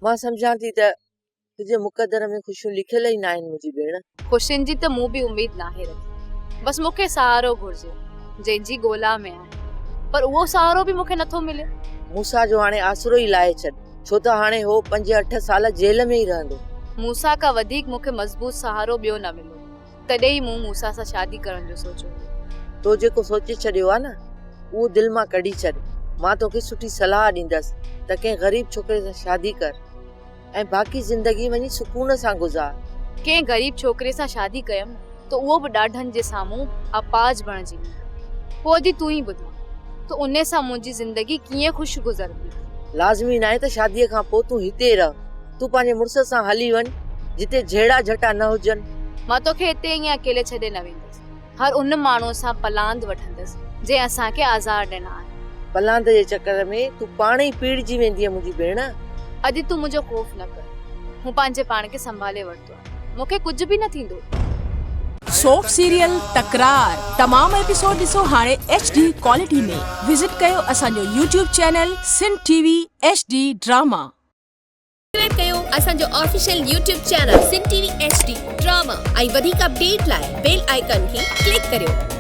مان سمجهان ٿي ته تنهنجي مقدر ۾ خوشيون لکيل ئي ناهن منهنجي ڀيڻ. خوشين جي ته مون به اميد ناهي رکي. بس مون کي سهارو گهرجي، جنهن جي ڳولا ۾ آهيان. پر اهو سهارو به مون کي نٿو ملي. موسيٰ جو هاڻي آسرو ئي لاهي ڇڏ، ڇو ته هاڻي هو پنج اٺ سال جيل ۾ ئي رهندو. موسيٰ کان وڌيڪ مون کي مضبوط سهارو ٻيو نه مليو. تڏهن ئي مون موسيٰ سان شادي ڪرڻ جو سوچيو هو. تو جيڪو سوچي ڇڏيو آهي نه، اهو دل مان ڪڍي ڇڏ. مان توکي سٺي صلاح ڏيندس ته ڪنهن غريب ڇوڪري سان شادي ڪر ۽ باقي زندگي وڃي سڪون سان گذار. ڪنهن غريب ڇوڪري سان شادي ڪيم ته اهو به ڏاڍن جي سامهون اپاهج بڻجي ويندو. پوء ادي تون ئي ٻڌاء ته انهي سان منهنجي زندگي ڪيئن خوش گذرندي؟ لازمي ناهي ته شاديء کان پوء تون هتي رهه. تون پنهنجي مڙس سان هلي وڃ، جتي جهيڙا جهٽا نه هجن. مان توکي هتي ائين اڪيلي ڇڏي نه ويندس. هر ان ماڻهوء سان پلاند وٺندس، جنهن اسان کي آزار ڏنا آهن. پلاند جي چڪر ۾ تون پاڻ ئي پيڙجي ويندينء منهنجي ڀيڻ. اڄ تون منهنجو خوف نه ڪر. مون پنهنجي پاڻ کي سنڀالي ورتو آهي. مون کي ڪجهه به نه ٿيندو. سوپ سيريل تڪرار تمام ايپيسوڊ ڏسو هاڻي ايڇ ڊي ڪوالٽي ۾ وزٽ ڪيو اسان جو YouTube channel Sindh T V H D drama. Subscribe ڪيو اسان جو official YouTube channel Sindh T V H D drama ۽ وڌيڪ اپڊيٽ لاء بيل آئيڪان کي ڪلڪ ڪريو.